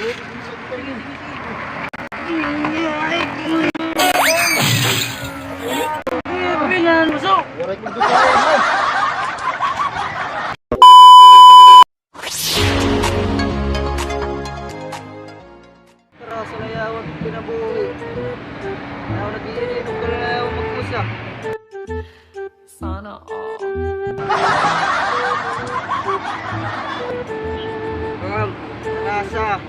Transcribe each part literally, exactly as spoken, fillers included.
Sige, sige, sige. Pingan, muso. Waray ko gusto. Karaso na yawa it kinabuhi. Yawa, nag-iinit ko na yawa mag-usa. Sana all. Ma'am, nasa.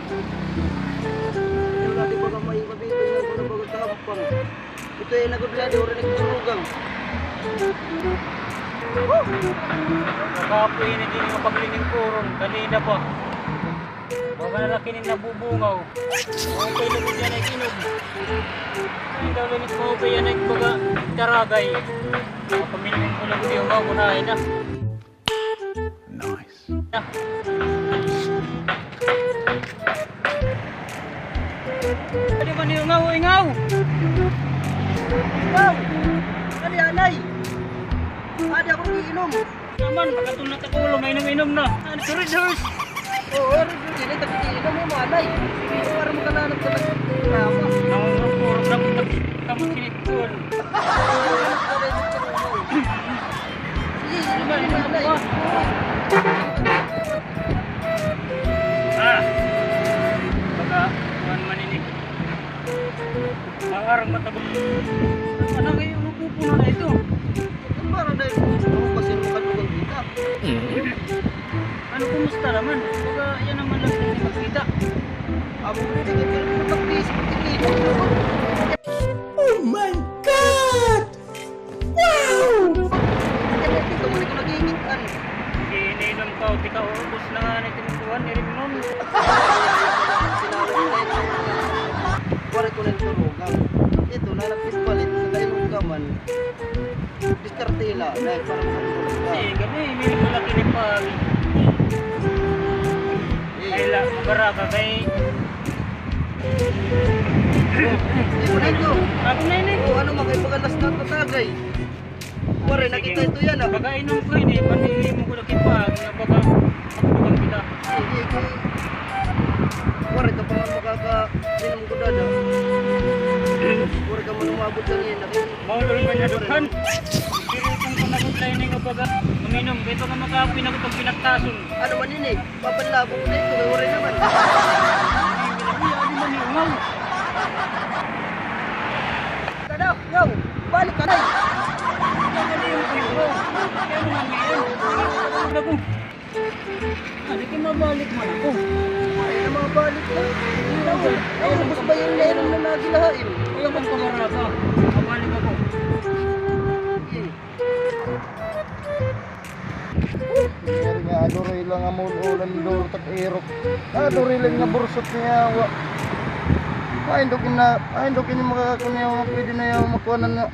Wala, di ba ka may mabibig na kung nabagod ka, ma'am? Ito ay nagudla, di oras nagdurugang. Nakapoy na din nga paglilingkuron, kanina pa. Baga na la kini nabubungaw. Maupay lugod yana ikinom. Ay, daw la ini maupay yana, baga taragay. Mapamilyon ko lugod yana, maunahay na. Nice. Adi man, ingaw, ingaw. Ingaw. Adi, anay. Adi, ako iinom. Naman, makatunat ako, ulo, mainom-inom na. Ano, si Red Horse? Oo, Red Horse, ini, tapi iinom mo, manay. Sige, para makalanat ka na. Tama. Nangungurog-urog na kita. Kamu sinipon. Sige, inom mo, manay. Ah. Baga, kuan man ini. Maarang matagos. Ano nga yung mapupuno na ito? Para dahil ako kasi makalugan kita. Ano, kumusta naman? Baga, yan naman lang yung nakita. Amo ko na, hindi ka makapis, hindi ka. Oh my God! Wow! Kaya dito mo na ko nagingit-an. Iniinom ka, o, tika, ubos na nga na itin kuhan, irin nun. Waray ko na turugan. Ito, nanapis palit, sa kainom ka man. Diskarte la, na, para sa turugan. Sige, gani, may malaki ni pag. Eh. Ay, la, baraka kay. Ako na ito. Ako na ini. O, ano, makipagalas na tatagay. Waray, nakita ito yan, ah. Baga inom ko ini, pati mo ko nakita, baga, pagtukan kita. Sige, sige. Waray ka pa nga makaka-inom ko, dada. Waray ka man umabot sa ngayon, ah. Maulol man na dughan. Pero kung panabot na ini nga baga, uminom, kaya pa nga makakapoy na ko pag pinaktason. Ano man ini? Papanlabo ko na ito, kay waray naman. Ay, ano man yung ngaw? Kada, ngaw, balik ka na. Ano man ngayon? Ano ko? Ah, di ka mabalik man ako. Ay, na mabalik na. Ay, ubos ba yung nainom na nagilahain? Ay, ako ang kamarada. Mabalik ako. Sige. Yari nga, aduri lang amon ulan, duro tak irok. Aduri lang nga bursot niya, wa. Ay, hindi ko na, ay, hindi ko na makakakuniyaw nga pwede na yaw makuha na na.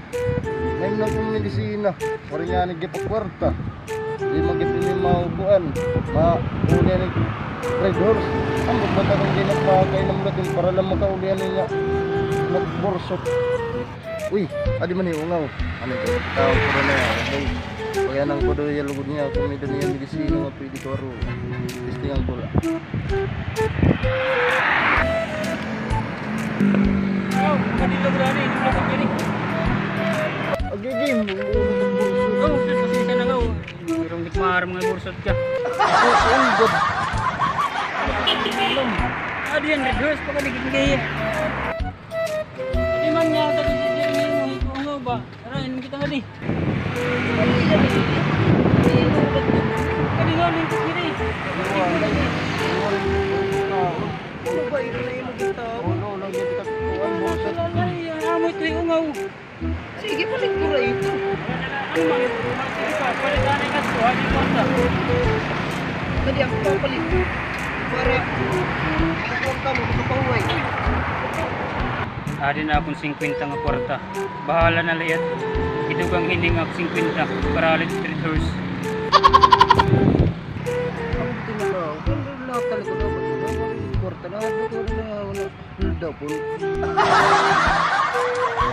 Ngayon na akong medisina. Waray nga ni gipakwarta. Di magipin ni maubuan. Ma, ulian ni Red Horse. Ambot ba takong ginapakainom natin para lang makaulian niya. Nagbursot. Uy, adi man hi ungaw. Ano ito? Tao ko na yan. Pagyanang ko daw iya lugod niya. Kung may dala niya medisina nga pwede ko aro. Testingan ko la. Aw, makadilog na ni, inom na ko diri. Agigim. Aw, sus, pasensya na ka, oh. Pero hindi ko maaram nga bursot ka. Bursot ka. Ah, diyan, Red Horse, pagkadigigay. Di man niya, taga si Jeremy, mo, ikaw nga ba? Tara, inom kita nga di. Kadi nga, lingkod nga di. Ano ba, ito na yung magkita? Ulo, ulo, ito ka. Ay, amo ito yung ungaw. Sige, palit ko ra ito. Ano man ito? Sige pa, palit na yung kaso, ano yung kwarta? Dali, ako papalit. Para makuha ka mo, makapahuway. Adi na akon singkwenta nga kwarta. Bahala na la iyat. Idugang hini nga singkwenta para alit three tours. Ang tinatawag, pero lahat talaga dapat ito. Kwarta na, ito na, wala. Hulda po.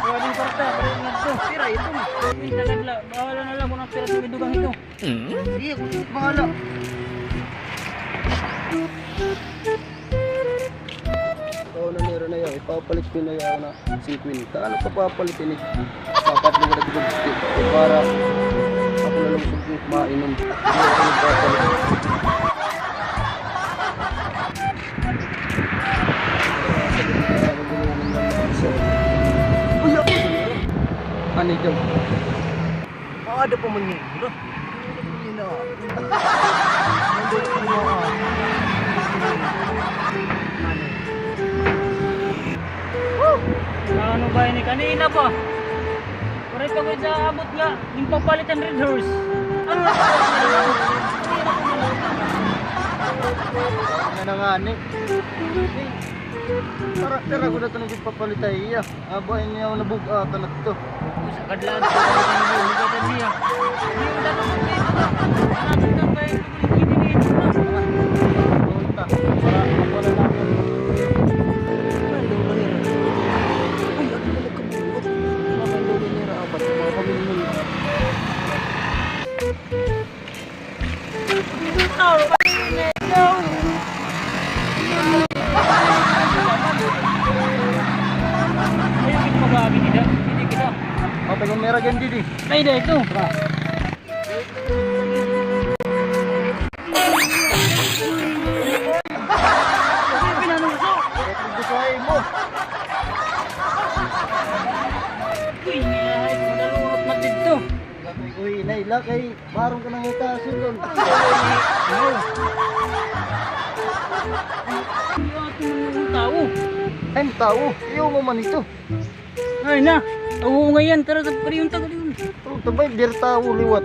Pwede kwarta, pwede nga ito. Pira ito? Minta na la. Bahala na la kung ang pira sa may dugang ito. Sige, ako bahala. Papalit ko na yan na singkwenta. Ano pa papalit ini? Dapat mo na gud para ako na lang sa mainom. Hindi ako nagpapalit. Uy, ano ito? Maada pa man niya. Ina. Ano ba ini? Kanina pa. Pare pa ko sa abot nga, yung papalit ang Red Horse. Ano na? Ano na nga ni? Para, para ko na ito nagpapalitay iya. Aba, ini ako nabug-atan na ito. Sa kadlaw, nabug-atan niya. Hindi mo dapat magkaya ka. Ano ito kay Punta. Para, wala na ako. Ay, ano ba nagkabuot? Mga kaibigan niya, apat, mga pamilya. Ay, kita. Patay ko mera dyan, Didi. Ay, dito. Pinanungso. Gusto mo. Uy, ay, nalurot na dito. Uy, naila kay Barong ka nang itaas yun doon. Ay, tao. Ay, tao. Iyo mo man ito. Ay na. Oo nga yan. Tara, tara, pariyon ta, pariyon. Pero tabay, bir tao liwat.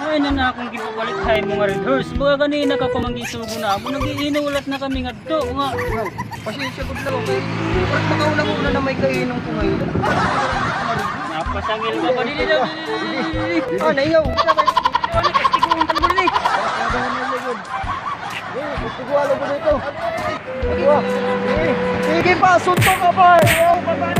Ay, na, na akong gipapalit ha imo nga Red Horse. Baga ganina ka pa man gisugo na amo. Nag-iinulat na kami ngadto nga. Pasensya gud lang, okay? Makauna-una na may kainom ko ngayon. Napasangil ka pa. Dili, dili, dili, dili, dili. Ah, naingaw. Ano, kastigo ang talbol ni? Eh, gusto ko alam ko dito. Sige pa, suntok ka pa. Ayaw, baba.